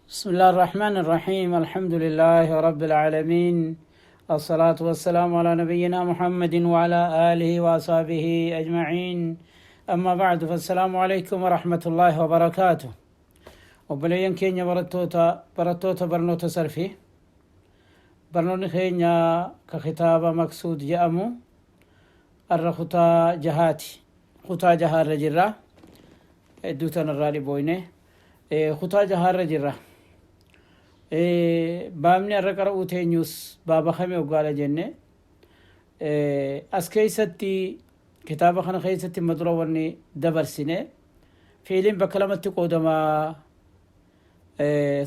بسم الله الرحمن الرحيم، الحمد لله رب العالمين، الصلاة والسلام على نبينا محمد وعلى آله وأصحابه أجمعين، أما بعد، فالسلام عليكم ورحمة الله وبركاته. Obboleeyyan keenya barattoota barnoota sarfii, barnoonni keenya ka kitaaba Maqsuud jedhamu arra kutaa jahaati. Kutaa jahaarra jirra. Hedduu tanarraa dhibooyne. Kutaa jahaarra jirra. Baabni arra qara'uu teenyus baaba kame hoggaadha jenne, as keeysatti, kitaaba kana keessatti madura wanni dabarsine fiiliin bakka lamatti qoodamaa,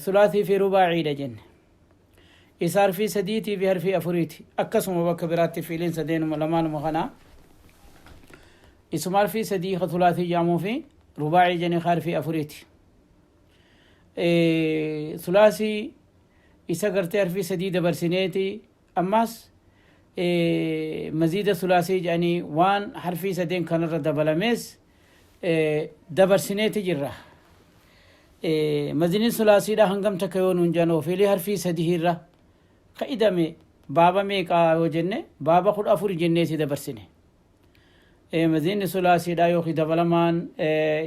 sulaatii fi rubaaciidha jenne. Isa harfii sadiitii fi harfii afuriiti. Akkasuma bakka biraatti fiiliin sadeenuma lamaanuma kana, isuma harfii sadii ka sulaatii jedhamuu fi rubaacii jenne ka harfii afuriiti. Sulaasii isa gartee harfii sadii dabarsineeti, ammas maziida sulaasii jedhanii waan harfii sadeen kanarra dabalamees dabarsineeti jirra. Maziniin sulaasiidha hangam takka yoo nuun jedhan, fiilii harfii sadii irra ka idame baaba meeqaa yoo jenne, baaba 14 jenneeti dabarsine. Maziinni sulaasiidha yookiin dabalamaan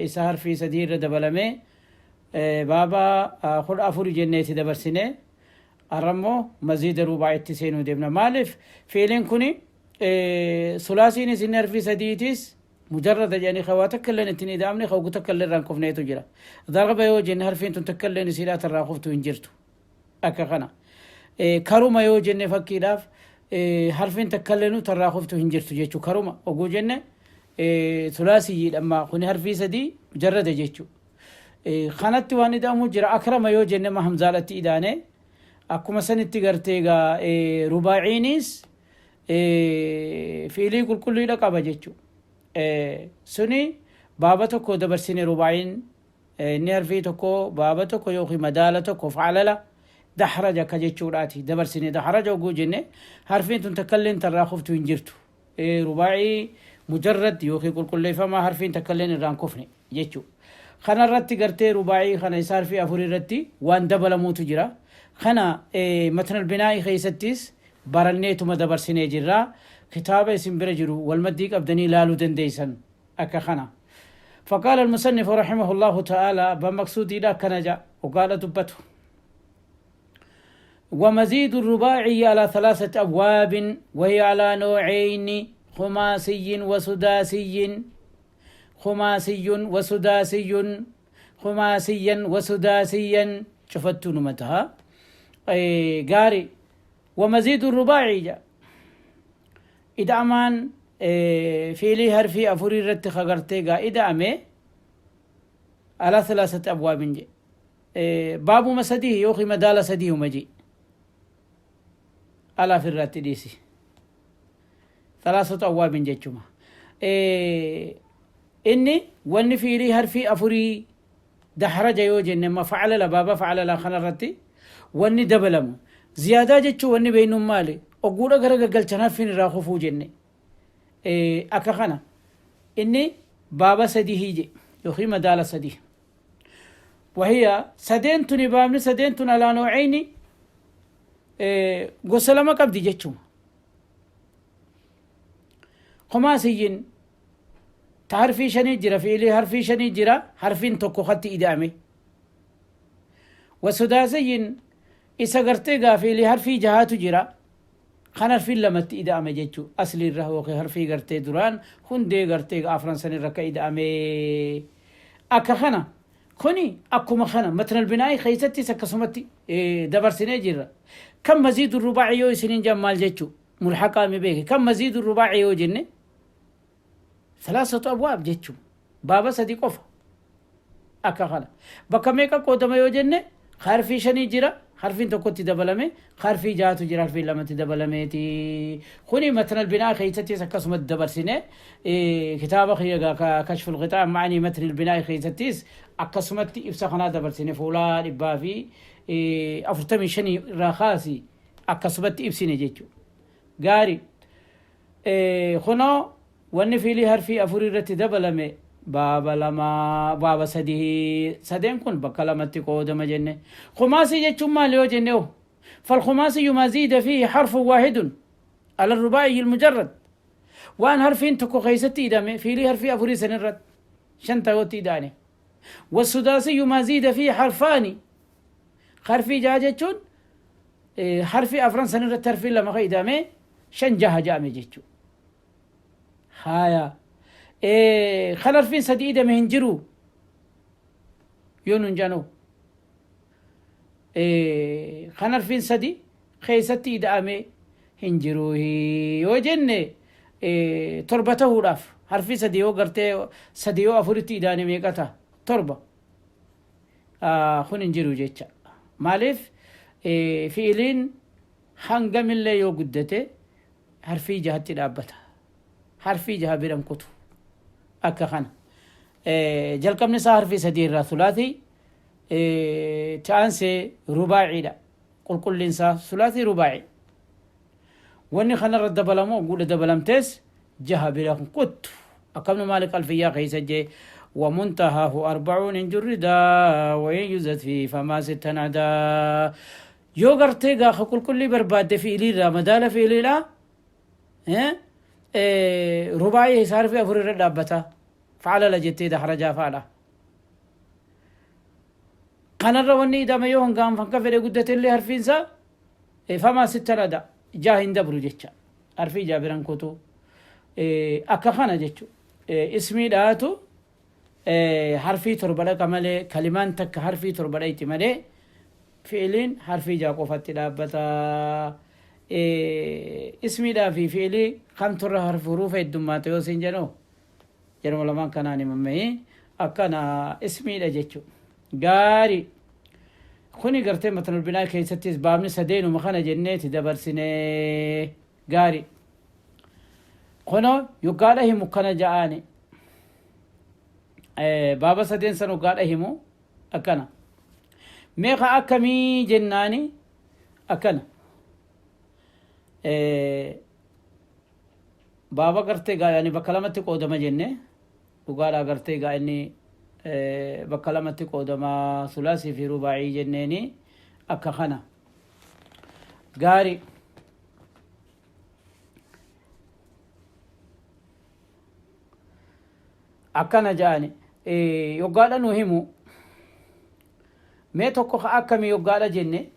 isa harfii sadii irra dabalame baaba 14 jenneeti dabarsine. Har'ammoo maziida rubaa'itti seenuu deemna. Maaliif fiiliin kuni sulaasiinis inni harfii sadiitis mujarrada jedhanii waa takka illeen ittiin ida'amne, hawgu takka illee irraan kufneetu jira. Darba yoo jenne, harfiin tun takka illeen isiidhaa tarraa kuftu hin jirtu. Akka kana. Karuma yoo jenne, fakkiidhaaf, harfiin takka illee tarraa kuftu hin jirtu jechuu. Karuma oguu jenne sulaasiyyiidha, amma kuni harfii sadii mujarrada jechuu. Kanatti waan ida'amu jira. Akrama yoo jenne, ma hamzaadhatti idaane. Akkuma sanitti gartee egaa rubaaciinis fiilii qulqulluudha qaba jechuu. Suni baaba tokko dabarsine. Rubaaciin inni harfii tokko baaba tokko yookiin madaala tokko, facalala, daxraja akka jechuudhaati dabarsine. Daxraja oguu jenne, harfiin tun takkalleen tarraa kuftu hin jirtu. Rubaacii mujarrad yookiin qulqulleeffamaa harfiin takkalleen irraan kufne jechuu. Kanarratti gartee rubaacii kana isa harfii afur irratti waan dabalamuutu jira. Kana matnal binaa'ii keessattis baranneetuma dabarsinee jirra. Kitaaba isin bira jiru walmaddii qabdanii ilaaluu dandeeysan akka kana. فقال المصنف رحمه الله تعالى، بمقصودي لا كنجا وقال دبته: ومزيد الرباعي على ثلاثة أبواب، وهي على نوعين: خماسي وسداسي، خماسي وسداسي، خماسيا وسداسيا. شفت نمتها أي قاري. ومزيد الرباعي إدعمان fiilii harfii afurii irratti kagartee gaa ida'ame على ثلاثة أبواب je, baabuma sadii yookiin madaala sadiihuma je. Alaaf irratti dhiisi, ثلاثة أبواب jechuma. Inni wanni fiilii harfii afurii, dahraja yoo jenne, ma facalala, baaba facalala kanarratti wanni dabalamu ziyaadaa jechuu. Wanni beeynuun maali? Ogguudha gara gaggalchan harfiin irraa kufuu jenne. Akka kana inni baaba sadii je yookiin madaala sadii. وهي sadeen tuni, baabni sadeen tun على نوعين, gosa lama qabdi jechuma. خماسي ta harfii shanii jira, fiilii harfii shanii jira, harfiin tokko katti ida'ame. وسداسي isa gartee gaa fiilii harfii jahaatu jira, kan harfiin lamatti ida'ame jechuu, asli irra yookiin harfii gartee duraan hundee gartee afran san irra ka ida'ame. Akka kana kuni akkuma kana matnal binaa'ii keessattis akkasumatti dabarsinee jirra. Kan مزيد الرباعي yoo isiniin jedhan maal jechuu? Mulhaqaa mi beeke. Kan مزيد الرباعي yoo jenne, ثلاثة أبواب jechuu, baaba sadi qofa. Akka kana bakka meeqa qoodama yoo jenne, harfii shanii jira, harfiin tokkotti dabalame, harfii jahatu jira, harfiin lamatti dabalameeti. Kuni matnal binaa keessattis akkasumatti dabarsine. Kitaaba kiyya كشف الغطاء معاني متن البناء keessattis akkasumatti ibsa kanaa dabarsine. Fuulaa 145 irraa kaasi akkasumatti ibsine jechuudha. Gaari, kunoo wanni fiilii harfii afur irratti dabalame. Baaba lama, baaba sadii. Sadeen kun bakka lamatti qoodama jenne. Khumaasii jechuun maali yoo jenne hoo? Falkhumaasiyyu maa ziida fiihi harfun waahidun ala rubaa'iyyi almujarrad. Waan harfiin tokko keessatti idame fiilii harfii afurii san irratti shan ta'utti idaane. Wassudaasiyyu maa ziida fiihi harfaani. Harfii jaha jechuun harfii afran san irratti harfii lama ka idame shan jaha ja'ame jechuudha. Haya. Kan harfiin sadi idame hin jiru yoo nun jedhan kan harfiin sadi keessatti ida'ame hin jiru yoo jenne, torba ta'uudhaaf harfii sadi yoo gartee sadi yoo afuritti ida'ane meeqa ta'a? Torba. Kun hin jiru jecha. Maaliif? Fi'iliin hangamillee yoo guddate harfii jahatti dhaabbata. Harfii jaha bira hin kutu. Akka kana. Jalqabni isaa harfii sadii irraa sulaatii, itti aansee rubaaciidha. Qulqulliin isaa sulaatii rubaacii. Wanni kanarra dabalamu ogguudha dabalamtees jaha bira hin kuttu. Akkamnu Maalik Alfiyyaa keessa jee: wamuntahaahu arbacuun hin jurridaa wain yuzad fi famaa sittan adaa. Yoo gartee gaafa qulqullii barbaadde fi'iliirraa madaala fi'iliidha rubaa'ii isaa harfii afur irra dhaabbata, facalala jettee dahrajaa fa'adha. Kanarra wanni idame yoo hangaan hanga fedhe guddate illee harfiin isaa famaa sittan ada, jaha hin dabru jecha, harfii jaha biran kutu akka kana jechu. Ismiidhaatu harfii torba dhaqa malee, kalimaan takka harfii torba dhaqxi malee, fi'iliin harfii jaha qofatti dhaabbata. Ismiidhaa fi fi'ilii kamturra harfi huruufa heddummaata yoo siin jedhu, jedhuma lamaan kanaan himamee akkana ismiidha jechu. Gaari. Kuni gartee matanul binaa keessattis baabni sadeenuma kana jenneeti dabarsine. Gaari. Kuno yoggaadha himu kana ja'aani. Baaba sadeen san yoggaadha himu akkana. Meeqa akkamii jennaani akkana. Baaba gartee gaa yani bakka lamatti qoodama jenne, dhugaadha. Gartee gaa inni bakka lamatti qoodama, sulaasii fi rubaacii jenneeni akka kana. Gaari. Akkana ja'ani yoggaadha nu himu. Mee tokko ka akkamii yoggaadha jenne,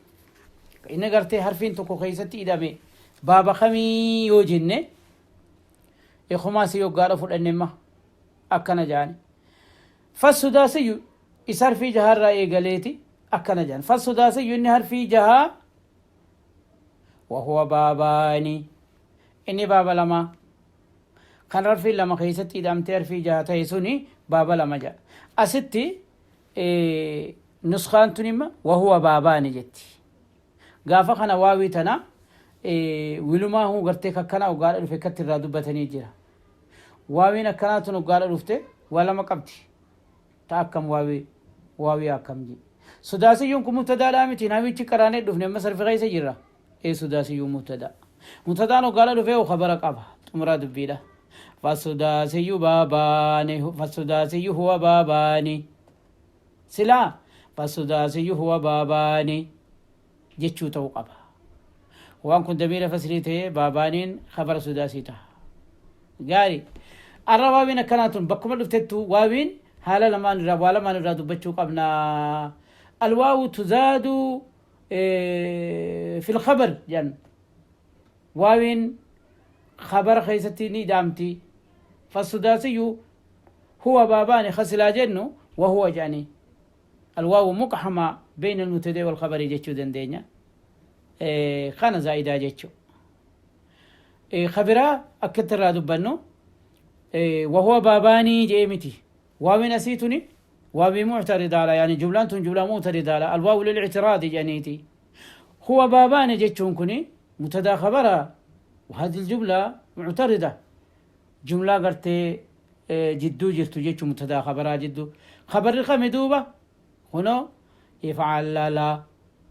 inni gartee harfiin tokko keessatti hidhame baaba kamii yoo jenne, ikumaasi yoggaadha fudhannemma akkana ja'ani. Fassudaasiyyu isa harfii jahaarraa eegaleeti akkana jedhan. Fassudaasiyyu inni harfii jahaa, wahuwa baabaani, inni baaba lamaa. Kan harfiin lama keessatti hidhamtee harfii jaha ta'e suni baaba lama jedha. Asitti nuskaan tun imma wahuwa baabaani jetti. Gaafa kana waawii tana wilumaa huu gartee kakkanaa ugaadha dhufe katti irraa dubbatanii jira. Waawiin akkanaa tun ugaadha dhufte waa lama qabdi. Ta akkam waawii waawii akkam ji. Sudaasiyyuun kun mubtadaadhaa miti, namichi qaraanee dhufne amma sarfi keessa jirra. Ee, sudaasiyyuun mubtadaa. Mubtadaan ugaadha dhufee khabara qaba. Xumuraa dubbiidha. Fasudaasiyyu baabaani, fasudaasiyyu huwa baabaani. Silaa fasudaasiyyu huwa baabaani jechuu ta'uu qaba. Waan kun damiira faslii ta'ee baabaaniin khabara sudaasii ta'a. Gaarii. Arra waawiin akkanaa tun bakkuma dhuftettu waawiin haala lamaan irraa waa lamaan irraa dubbachuu qabna. Alwaawu tuzaadu fil khabar jedhan. Waawiin khabara keessatti ni ida'amti. Fasudaasiyyu huwa baabaani kasilaa jennu wahuwa jedhanii. Alwaawu muqhama bayna almubtada'i wal khabari jechuu dandeenya. Kana zaa'idaa jechuu. Kabiraa akkatti irraa dubbannu, wahuwa baabaanii jedhee miti. Waawiin asii tuni waawii muctaridaadha, yaani jumlaan tun jumlaa muctaridaadha. Alwaawu lil'ictiraadi jedhaniiti. Huwa baabaani jechuun kuni mubtadaa khabara, وهذه الجملة معترضة, jumlaa gartee jidduu jirtu jechuu, mubtadaa khabaraa jidduu. Khabarri kami duuba? Kunoo ifcallala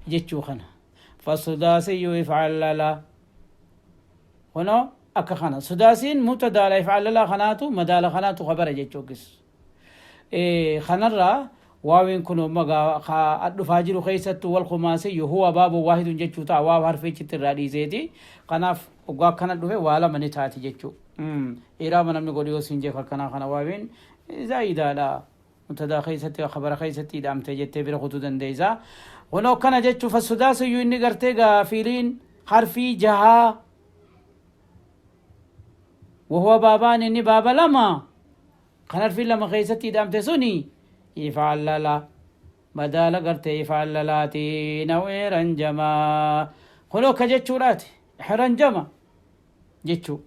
jechuu kana. Fasudaasiyyu ifcallala, kunoo akka kana sudaasiin mubtadaadha, ifcallala kanaatu madaala, kanaatu khabara jechuu. Kis Kanarraa waawiin kun amma gaa dhufaa jiru keessattuu wal kumaasiyyu huwa baabu waahidun jechuu ta'a waaw harfichitti irraa dhiiseeti. Kanaaf oggaa akkana dhufe waa lama ni taati jechuu. Iraaba namni godhu yoo siin jeef akkanaa kana waawiin zaayidaadha. Mubtadaa keessatti khabara keessatti hidhamte jettee bira kutuu dandeessa. Kunoo akkana jechuu fassudaasiyyu inni gartee gaa fiiliin harfii jahaa wahuwa baabaan inni baaba lama kan harfiin lama keessatti hidhamte suni ifaalala madaala gartee ifaalalaati nawee ranjamaa kunoo akka jechuudhaati ranjama jechuu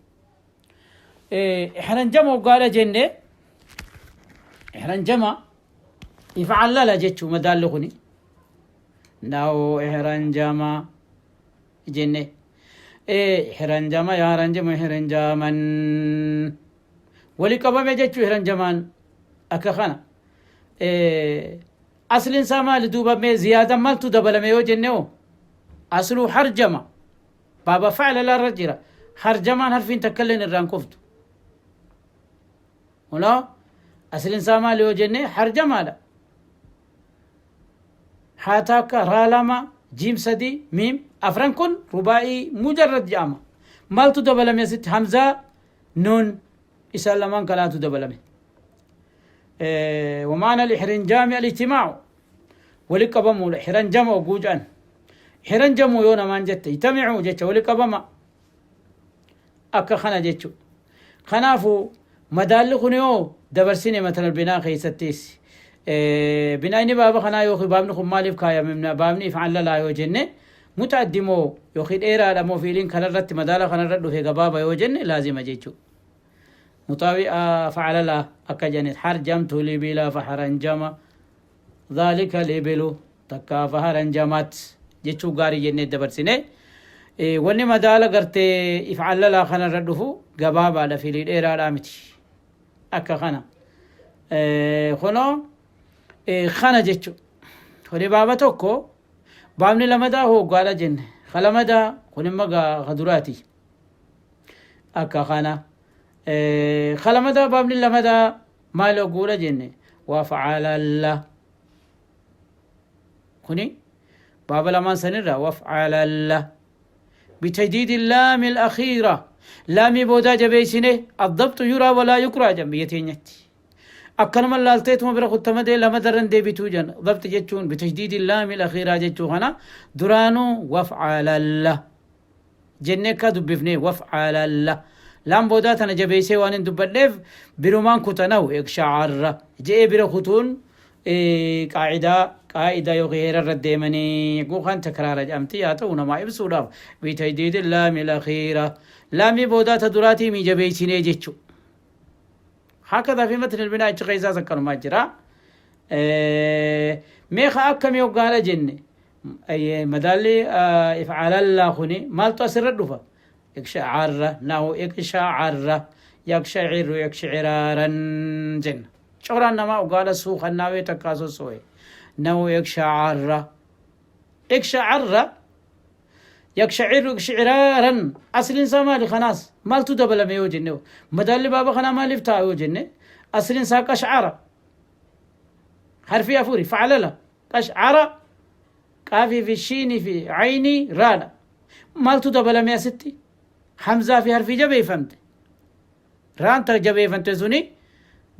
ranjama hoggaadha jenne ranjama ifaalala jechuu madaalli kuni naw ranjama jenne hiranjama yaa ranjama hiranjaman wali qabame jechuu hiranjamaan akka kana asliin isaa maali duuba mee ziyaadan maaltu dabalame yoo jenne hoo asluu harjama baaba facla larra jira harjamaan harfiin takkalleen irraan kuftu kunoo asliin isaa maali yoo jenne harjamaadha haa takka raa lama jiim sadi miim afran kun rubaa'ii mujarrad jedhama maaltu dabalame asitti hamzaa nuun isaan lamaan kanaatu dabalame ومعنى الإحرنجام الاجتماع wali qabamuudha hiranjama oguu jedhan hiranjamu yoo namaan jette ijtamicuu jecha wali qabama akka kana jechu kanaafu madaalli kun yoo dabarsine matalal binaa keessattis binaayni baaba kanaa yookiin baabni kun maaliif kaayame baabni if'allalaa yoo jenne muta'addi moo yookiin dheeraadha moo fiiliin kanarratti madaala kanarra dhufe gabaaba yoo jenne laazima jechuu mutaawi'a fa'alalaa akka jennet harjamtu libila faharanjama dhaalika libilu takkaa faharanjamat jechuu gaarii jennee dabarsine wanni madaala gartee if'allalaa kanarra dhufu gabaabaadha filii dheeraadhaa miti akka kana kunoo kana jechu kuni baaba tokko baabni lamadaa hooggaadha jenne ka lamadaa kun imma ka duraati akka kana ka lamadaa baabni lamadaa maal hogguudha jenne wafcalalla kuni baaba lamaan sanirra wafcalalla بتجديد اللام الأخيرة لامي بودا جبيسنه الضبط يرى ولا يقرأ جنبيتين akkanuma laalteetuma bira kutta malee lama darran deebituu jan dabxi jechuun bitashdiidi laami lakhiiraa jechuu kana duraanuu wafcalalla jennee akka dubbifne wafcalalla laan boodaa tana jabeessee waan hin dubbadheef birumaan kutanahu ikshacarra je'ee bira kutuun qaacidaa qaa'idaa yookiin heera irra deemanii guukaan takraara jedhamti haa ta'u namaa ibsuudhaaf bitashdiidi laami lakhiira laamii boodaa ta duraatii mijabeessinee jechuu Hakadha fi matni albinaa achi keessaas akkanumaa jira. Mee ka akkamii hoggaadha jenne madaalli ifcalallaa kuni maaltu asirra dhufa? Iqsha'arra nahu iqsha'arra yaqsha'irru iqsha'iraaran jenna. Coraan namaa hoggaadha suukannaawee takkaa sosso'e. Nahu iqsha'arra iqsha'arra Yaqshaciru iqshiciraaran asliin isaa maali kanaas maaltu dabalame yoo jenne madaalli baaba kanaa maaliif ta'a yoo jenne asliin isaa qashcara harfii afuri faclala qashcara qaafii fi shiinii fi caynii raadha maaltu dabalame asitti hamzaa fi harfii jabeeffamte raan ta jabeeffamte suni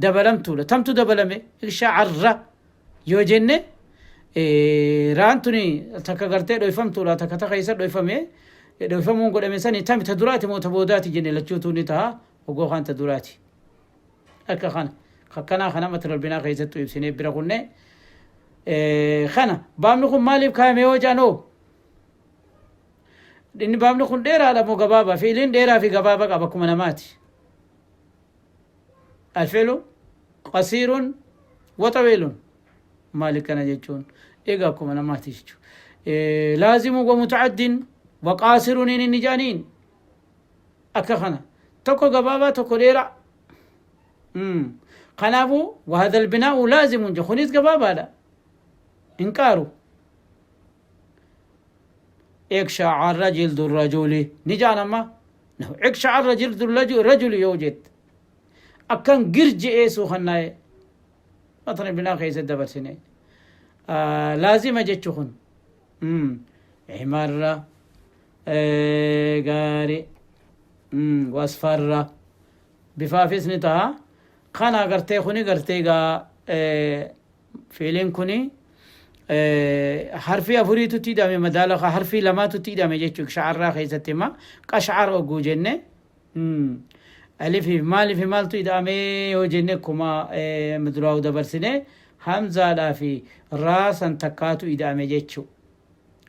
dabalamtuudha tamtu dabalame iqshacarra yoo jenne raan tuni takka gartee dhoyfamtuudha takka ta keessa dhoyfame dhoyfamuun godhame sani tami ta duraati moo ta boodaati jenne lachuutuu ni taha ogoo kaan ta duraati akka kana akkanaa kana mata binaa keessattuu ibsinee bira kunne kana baabni kun maaliif kaayame yoo jedhan hoo inni baabni kun dheeraadha moo gabaabaa fiiliin dheeraa fi gabaabaa qaba akkuma namaati Alfi'lu qasiirun wa xawiilun maali kana jechuun egaa akkuma namaati jechuudha. Laazimu wa muta'addin wa qaasirun inni jedhaniin akka kana tokko gabaabaa tokko dheeraa. Kanaafuu wahadha albinaa'u laazimun jedhu kunis gabaabaadha. Hin qaaru. Iqsha'arra jildu rajuli ni jaan amma iqsha'arra jildu rajuli yoo jette akkan gir je'ee suukannaa'e Matna binaa keessa dabarsine. Laazima jechu kun. Himarra gaari wasfarra bifaafis ni taha. Kana gartee kuni gartee gaa fiiliin kuni harfii afuriitutti hidhame, madaala harfii lamaatutti hidhame jechuudha. Sha'arraa keessatti imma qash'ar ogguu jenne alifiif maaliif maaltu hidhamee yoo jenne, akkuma muduraa'u dabarsine hamzaadhaa fi raasan takkaatu hidhame jechuudha.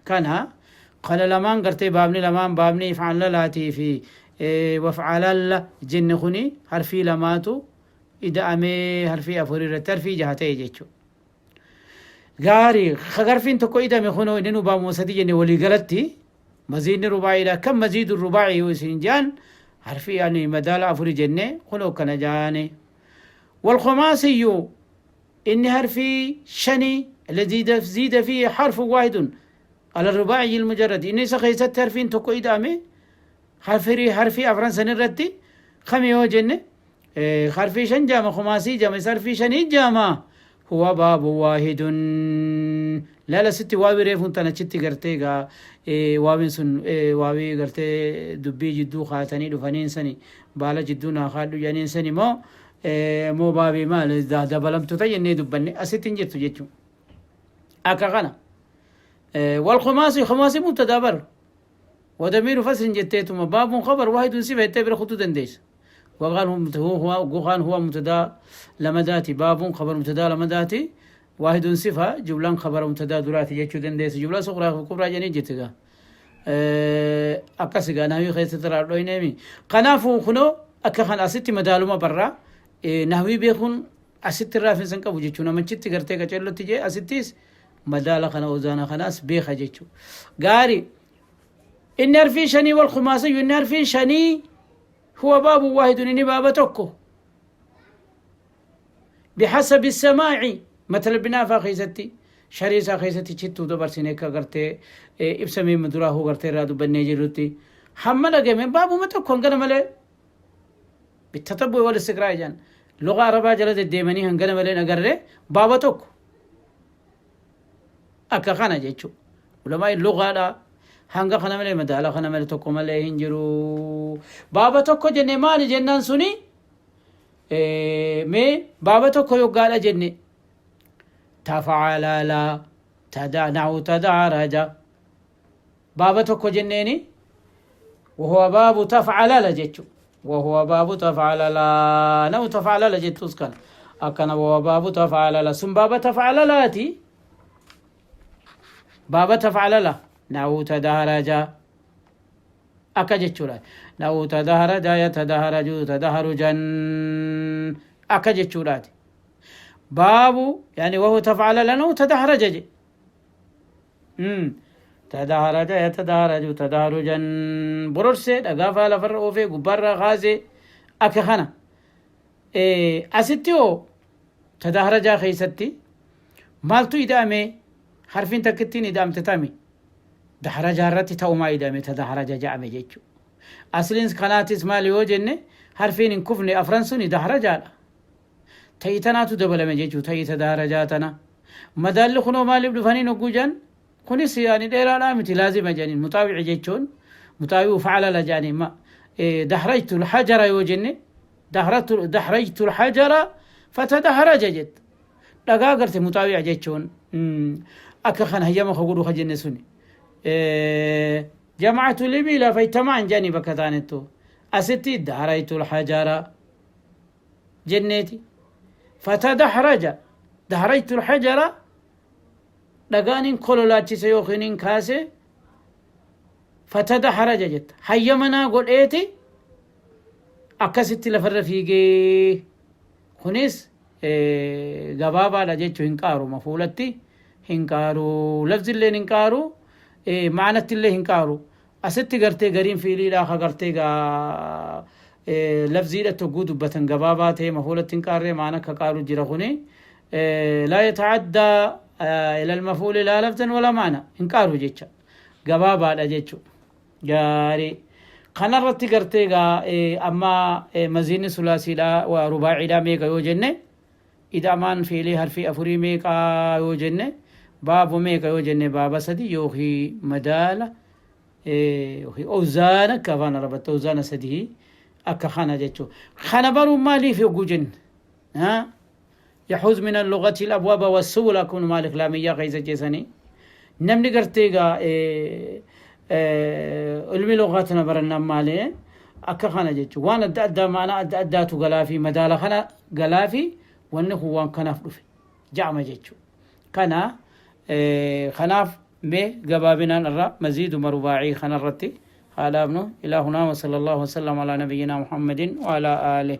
Kana lamaan gartee baabni lamaan, baabni ifcallalaatii fi wafcalalla jenne kuni harfii lamaatu ida'amee harfii afur irratti harfii jaha ta'e jechuudha. Gaarii, harfiin tokko idame kunoo inni nu baamuma sadi jenne. Walii galatti maziidni rubaa'iidha. Kan maziidu rubaa'ii yoo isin jaan, harfii yani madaala afuri jenne, kunoo kana jaane. والخماسي inni harfii shanii الذي زيد فيه حرف واحد على الرباعي المجرد، inni isa keessatti harfiin tokko ida'ame harfii afran san irratti kami yoo jenne, harfii shan jaama, khumaasii jaama, isa harfii shanii jaama. هو باب واحد. Lala sitti waawi reefuun tan achitti gartee gaa waawin sun waawii gartee dubbii jidduu kaatanii dhufaniin sani baala jidduu naa kaadhu jedhaniin sani moo baabii maal dabalamtoota jennee dubbanne asitti hin jirtu jechuun akka kana. والخماسي، خماسي مبتدا بر وضمير فصل جتيتما، باب خبر، واحد صفة يتبر خطو دنديس. وقال هو هو هو مبتدا لمداتي، باب خبر مبتدا لمداتي، واحد صفة، جملة خبر مبتدا دراتي جتشو دنديس، جملة صغرى كبرى جنين جتగా akkas egaa nahwii keessatti irraa dhoyneemi. Kanaafuu kunoo akka kan asitti madaaluma barraa nahwii beekuun asitti irraa finsan qabu jechuun namichitti gartee qaceellotti jee asittis madaala kana ozaana kanaas beeka jechuudha. Gaarii, inni harfii shanii والخماسي, inni harfii shanii هو باب واحد, inni baaba tokko بحسب السماع. مثل بنافا keessatti shariisaa keessatti chittuu dabarsine akka gartee ibsamee muduraa hoo gartee irraa dubbannee jirrutti hamma dhagame baabuma tokko hangana malee بالتتبع والاستقراء جان لغة عربaa jala deddeemanii hangana malee agarree baaba tokko akka kana jechuudha. Ulamaa lugaadha hanga kana malee madaala kana malee tokko malee hin jiru. Baaba tokko jenne maali jennaan suni mee baaba tokko yoggaadha jenne tafacalala tada nahu tadaraja baaba tokko jenneeni وهو باب تفعلل جتشو، وهو باب تفعلل نو تفعلل جتوس كان أكن وهو باب تفعلل سن باب تفعللاتي باب تفعلل نحو تدهرج akka jechuudha. نحو تدهرج يتدهرج تدهرجا akka jechuudhaati. باب يعني وهو تفعلل نحو تدحرج je تدهرج يتدهرج تدهرجا bororsee dhagaa faa lafarra oofee gubbaarraa kaasee akka kana. Asitti hoo tadaharajaa keessatti maaltu ida'ame? Harfiin takkittiin ida'amte tami? Daharajaa irratti ta'umaa ida'ame, tadaharaja ja'ame jechuudha. Asliin kanaatis maali yoo jenne, harfiin hin kufne afran suni daharajaadha. Ta'ii tanaatu dabalame jechuudha, ta'ii tadaharajaa tana. Madaalli kunoo maaliif dhufanii nogguu jan kunis yaani dheeraadhaa miti, laazima jedhaniin. Muxaawici jechuun muxaawi'u facalala jedhaniin ma دحرجت الحجر yoo jenne, دحرجت الحجر فتدحرج jette dhagaa garte. Muxaawi'a jechuun akka kan hayyama ka godhu ka jenne suni جمعت الإبل فاجتمعن jedhanii bakka taanettu asitti دحرجت الحجر jenneeti فتدحرج. دحرجت الحجر dhagaanin kololaachise yookiin hin kaase, فتدحرج jetta, hayyamanaa godheeti akkasitti lafarra fiigee. Kunis gabaabaadha jechuu, hin qaaru, mafuulatti hin qaaru, lafzilleen hin qaaru, maanattillee hin qaaru. Asitti gartee gariin fiiliidhaa ka gartee gaa lafziidha togguu dubbatan gabaabaa ta'e mafuulatti hin qaarree maana akka qaaru jira. Kuni لا يتعدى إلى المفعول لا لفظا ولا معنى, hin qaaru jecha, gabaabaadha jechu. Gaarii, kanarratti gartee gaa amma maziinni sulaasiidha rubaaciidha meeqa yoo jenne Ida'amaan fi'ilii harfii afurii meeqaa yoo jenne, baaba meeqa yoo jenne, baaba sadi yookiin madaala yookiin owzaana, akka afaan Arabatti owzaana sadii akka kana jechuudha. Kana baruun maaliif yogguu jenne? Yaxuuz min al-lughati al-abwaaba was-subul, akkuma Maalik Laamiyyaa keessa jeesanii namni gartee egaa ilmi lugaa tana barannaan maalee akka kana jechuudha. Waan adda addaa, maanaa adda addaatu galaa fi madaala kana galaa fi wanni kun waan kanaaf dhufe ja'ama jechuudha. Kana kanaaf mee gabaabinaan irra maziiduma rubaacii kanarratti haa dhaabnu. Ilaa hunaa, wa sallallahu wasallam alaa nabiyyinaa Muhammadin wa alaa aalih.